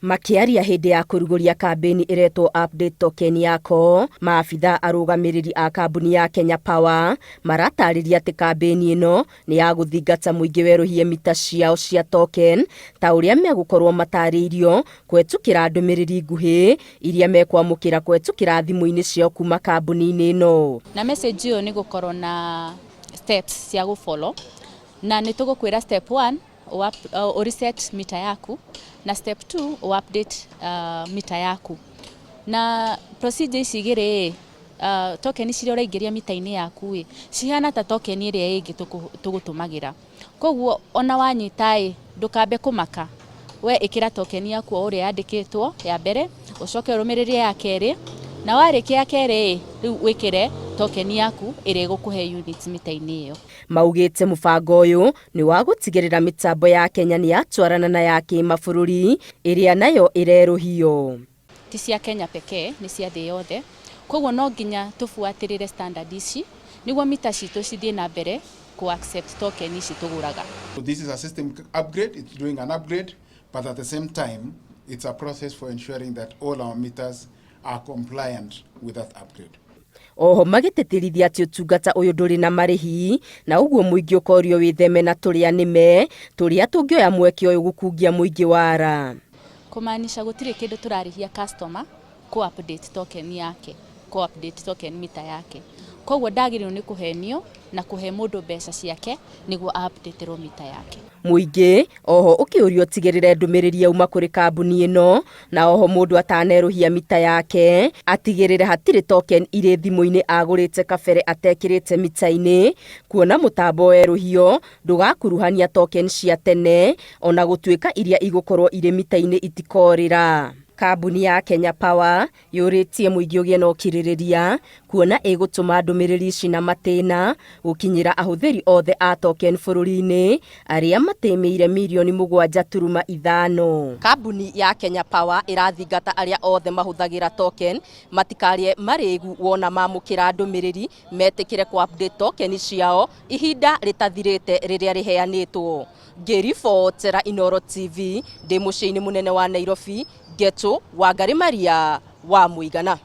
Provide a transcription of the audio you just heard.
Makĩaria hĩndĩ ya kũrugũria kambĩni ĩretwo Update Token Yako, maabitha arũgamĩrĩri a kambuni ya Kenya Power maratarĩria atĩ kambĩni ĩno nĩ ya gũthingata mũingĩ werũhie mita ciao cia token ta ũrĩa megũkorwo matarĩirio kũhetũkĩra ndũmĩrĩri nguhĩ iria mekwamũkĩra kũhetũkĩra thimũ-inĩ ciao kuma kambuni-inĩ ĩno. Na message ĩyo nĩ gũkorwo na steps cia gũ follow na nĩ tũgũkwĩra step 1 ũ reset mita yaku na step 2 ũ update mita yaku. Na procedure ici igĩrĩ ĩ, token ciria ũraingĩria mita-inĩ yaku ĩ, cihana ta token ĩrĩa ĩngĩ tũgũtũmagĩra. Koguo ona wanyita ĩ, ndũkambe kũmaka, we ĩkĩra token yaku o ũrĩa yandĩkĩtwo ya mbere, ũcoke ũrũmĩrĩrie ya kerĩ, na warĩkia ya kerĩ ĩ, rĩu wĩkĩre token yaku ĩrĩa ĩgũkũhe units mita-inĩ ĩyo. Maugĩte mũbango ũyũ nĩ wa gũtigĩrĩra mĩtambo ya Kenya nĩ yatwarana na ya kĩmabũrũri ĩrĩa nayo ĩrerũhio. Ti cia Kenya pekee, nĩ cia thĩ yothe. Koguo no nginya tũbuatĩrĩre standard ici nĩguo mita citũ cithiĩ na mbere kũ accept token ici tũgũraga. So this is a system upgrade, it's doing an upgrade, but at the same time, it's a process for ensuring that all our meters are compliant with that upgrade. Oho magĩtĩtĩrithia atĩ ũtungata ũyũ ndũrĩ na marĩhi na ũguo mũingĩ ũkorio wĩtheme na tũrĩa nĩme tũrĩa tũngĩoya mweke ũyũ gũkungia mũingĩ wara. Kũmaanisha gũtirĩ kĩndũ tũrarĩhia customer kũ update token yake, kũ update token mita yake. Koguo ndagĩrĩirwo nĩ kũhenio na kũhe mũndũ mbeca ciake nĩguo updaterwo mita yake. Mũingĩ oho ũkĩũrio ũtigĩrĩre ndũmĩrĩri yauma kũrĩ kambuni ĩno na oho mũndũ atanerũhia mita yake atigĩrĩre hatirĩ token irĩ thimũ-inĩ agũrĩte kabere atekĩrĩte mita-inĩ, kuona mũtambo werũhio ndũgakuruhania token cia tene ona gũtuĩka iria igũkorwo irĩ mita-inĩ itikorĩra. Kambuni ya Kenya Power yũrĩtie mũingĩ ũgĩe na ũkirĩrĩria kuona ĩgũtũma ndũmĩrĩri ici na matĩna gũkinyĩra ahũthĩri othe a token bũrũri-inĩ arĩa matĩmĩire 7.5 mirioni. Kambuni ya Kenya Power ĩrathingata arĩa othe mahũthagĩra token matikarĩe marĩgu wona mamũkĩra ndũmĩrĩri metĩkĩre kũ update token ciao ihinda rĩtathirĩte rĩrĩa rĩheanĩtwo. Ngĩribotera Inooro TV ndĩ mũciĩ-inĩ mũnene wa Nairobi, Ngetu Wangari Maria wa Mũigana.